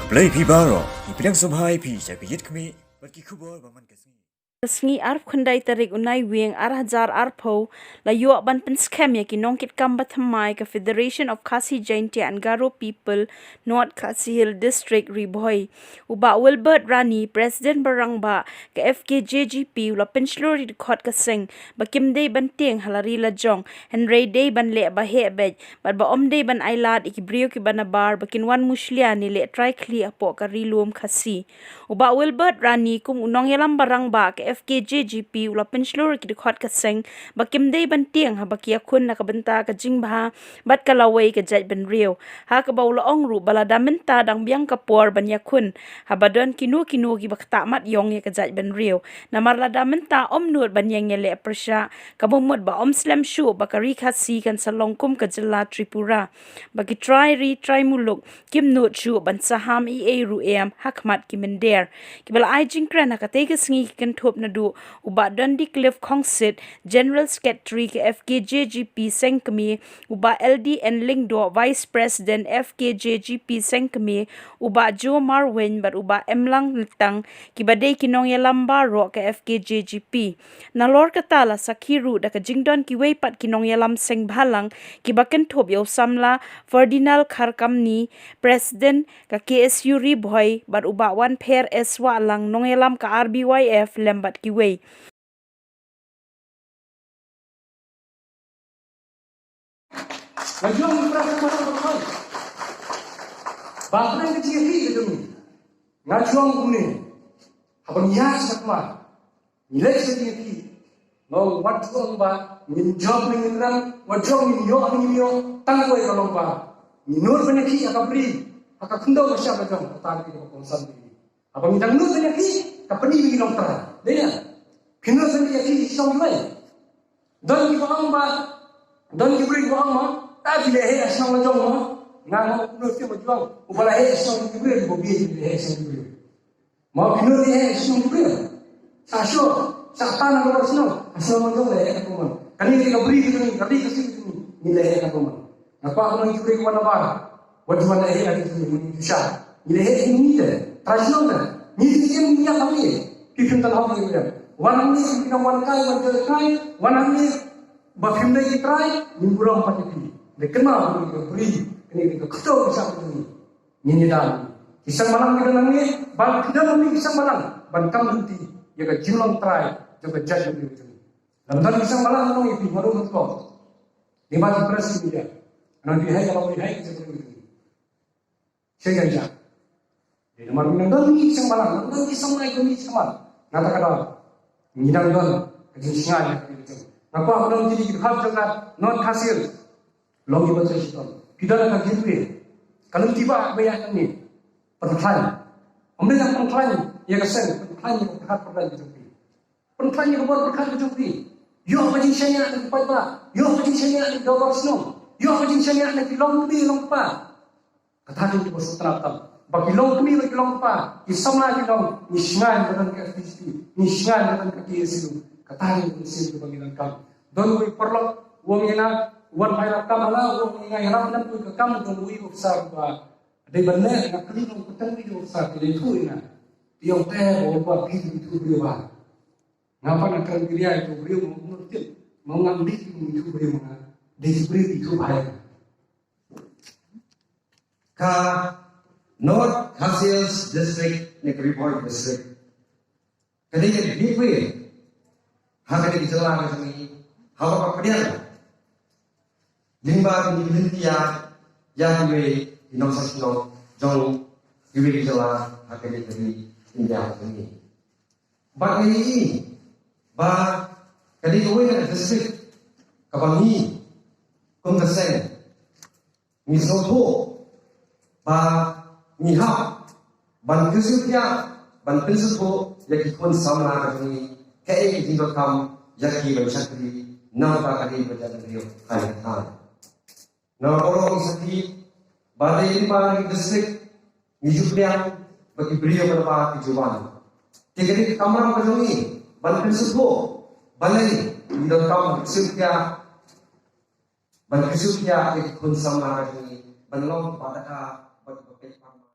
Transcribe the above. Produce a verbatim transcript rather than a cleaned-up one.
Blei phi baroh, ngi pdiang sngewbha ïa phi sha ka Ïit Khmih bad ki khubor ba man ka sngi. Ka sngi arphew khyndai tarik u Naiwieng ar hajar arphew la ïoh ban pynskhem ïa ki nongkitkam ba thymmai ka Federation of Khasi Jaintia and Garo People, North Khasi Hills District, Ri Bhoi. U Bah Wilbert Rani, President ba rangbah ka F K J G P, u la pynshlur ïa ki dkhot ka seng ba kim dei ban tieng ha la ri la jong, hynrei dei ban leh ba heh beit bad ba ym dei ban ailad ïa ki briew kiba nabar ba kin wan mushlia ne leh trai khlieh hapoh ka Ri Lum Khasi. U Bah Wilbert Rani, kum u nongïalam ba rangbah ka F K J G P, u la pynshlur ïa ki dkhot ka seng ba kim dei ban tieng haba ki ïakhun na ka bynta ka jingbha bad ka lawei ka jaitbynriew, ha kaba u la ong ruh ba lada mynta dang biang ka por ban ïakhun haba don kino kino kiba ktah mat ïong ïa ka jaitbynriew. Namar lada mynta ym nud ban ïeng ïaleh pyrshah, kaba mut ba ym slem shuh ba ka Ri Khasi kan sa long kum ka jylla Tripura, ba ki trai ri trai muluk kim nud shuh ban saham ei ei ruh em ha khmat ki mynder. Kiba la ai jingkren ha katei ka sngi ki kynthup naduh u Bah Dundee Cliff Khongsit, General Secretary ka F K J G P Sengkmie, u Bah L D N Lyngdoh, Vice President F K J G P Sengkmie, u Bah Joe Marwein bad u Bah Emlang Lytang, kiba dei ki nongïalam baroh ka F K J G P. Nalor kata la sakhi ruh da ka jingdon kiwei pat ki nongïalam seng bhalang, kiba kynthup ïa u samla Ferdinand Kharkamni, President ka K S U Ri Bhoi, bad u Bah Wanpher S Wahlang, nongïalam ka R B Y F, lem bad kiwei. Nga jong ngi prah ka ma ba khoi. Ba kren ka jingïakhih ka jong ngi. Nga jong une. Haba ngi ïaid sha khmat, ngi leit sha jingïakhih. Nga ong wat jong ba ngin jop ne ngin rem, wat jong ngin ïoh ne ngin ïoh, tang kawei ka long ba ngin nud ban ïakhih ha ka bri, ha ka khyndew ka shyiap ka jong, kata ka dei kaba kongsan ka jong ngi. Haba ngi dang nud ban ïakhih, ka pyni ba ngi long trai. Dei ne? Phi nud ban ïakhih sha shnong jong ngi. Don kiba ong ba, don ki briew kiba ong ma, ta phi leh heh ha shnong la jong ma. Nga nga nud, phi ma jong, uba leh heh ha shnong ki briew, uba phi leh heh ha shnong ki briew. Ma phi nud leh heh ha shnong ki briew. Sa shuh, sa tan ha ka shnong, ha shnong la jong leh heh ha ka mon. Kane ka bri ka jong ngi, ka bri ka sngi ka jong ngi, ngi leh heh ha ka mon. Nga kwah ba ngi briew wan nabar. Wat ju wan leh heh ha ki jong ngi, ngi ju sha. Ngi leh heh ha ngi te. Trai shnong te. Ngi ju ïeng ngi ïa ka ngi. Ki phim tan hok ngi ïa. Wan hangne ki nong wan kai, wan joi kai, wan hangne ba phim dei ki trai, ngin burom pat ïa phi. Dei kynmaw ba ngi ka bri, kane ka kyntoh ka sha ka jong ngi. Ngin ïa dang. Ki seng balang ki dang nangne, ban pyndonkam ïa ki seng balang ban kam lynti ïa ka jinglong trai jong ka jaitbynriew jong ngi. Lada don ki seng balang nong ïa phi, ngam don ban tlot. Dei ban press media. Nang phi hai ka ba phi hai ki seng balang. Shisha. Dei namar ngi dang don ki seng balang, ngi dang don ki seng balang, ngi seng balang. Nga ta ka daw ngi dang don ka jingshngaiñ ha ka jingim. Nga kwah ba don kine ki dkhot jong ka North Khasi Hills. Long kiba trei shitom. Phi don ka gateway. Ka lynti ba ba ïa kane. Pynkhlaiñ. Ym dei tang pynkhlaiñ ïa ka seng, pynkhlaiñ ïa ka pyrkhat pyrdain ka jong phi. Pynkhlaiñ ïa ka bor pyrkhat ka jong phi. Ïoh ka jingshaniah na ki paidbah. Ïoh ka jingshaniah na ki dorbar shnong. Ïoh ka jingshaniah na ki longkmie longkpa. Kata ka dei kaba sngewtynnat tam. Ba ki longkmie bad ki longkpa, ki samla ki long, ngi shngaiñ ba don ka F K J G P, ngi shngaiñ ba don ka K S U. Kata ka dei ka mynsiem kaba ngi donkam. Don uwei u paralok u ong ïa nga, u wan phai rap kam ha nga, u ong ïa nga, ïarap lem uwei ka kam, don uwei u officer ba dei ban leh, nga kylli, u ong, kata uwei u officer te leh, u ong ïa nga. Te ong te, u ong ba phi dei u briew ba. Nga pat nga kren phi ïa u briew, u ong, u ong, tip, u ong, ngam dei u briew, nga dei u briew, u briew ba. Ka North Khasi Hills District ne ka Ri Bhoi District. Ka dei ka gateway ha kane ka jylla ka jong ngi, ha kaba pdiang lyngba kine ki lynti ïa kiwei ki nongshah shnong jong kiwei ki jylla ha kane ka ri India ka jong ngi. Bad ngi ïohi ba ka dei kawei na ka district kaba ngi kum ka seng ngi sngewthuh ba ngi hap ban kyrsiew thiah, ban pynsngewthuh ïa ki khun samla ka jong ngi, kaei ka jingdonkam ïa ki ban shakri, namar ba ka dei ka jaitbynriew ha ka thaiñ. Namar baroh ngi sakhi ba dei lyngba ki district ngi ju pdiang ba ki briew ba ki ju wan. Te ka dei ka kamram ka jong ngi ban pynsngewthuh balei ngi donkam ban kyrsiew thiah, ban kyrsiew thiah ïa ki khun samla ka jong ngi ban long ba daka ba ki ba peit.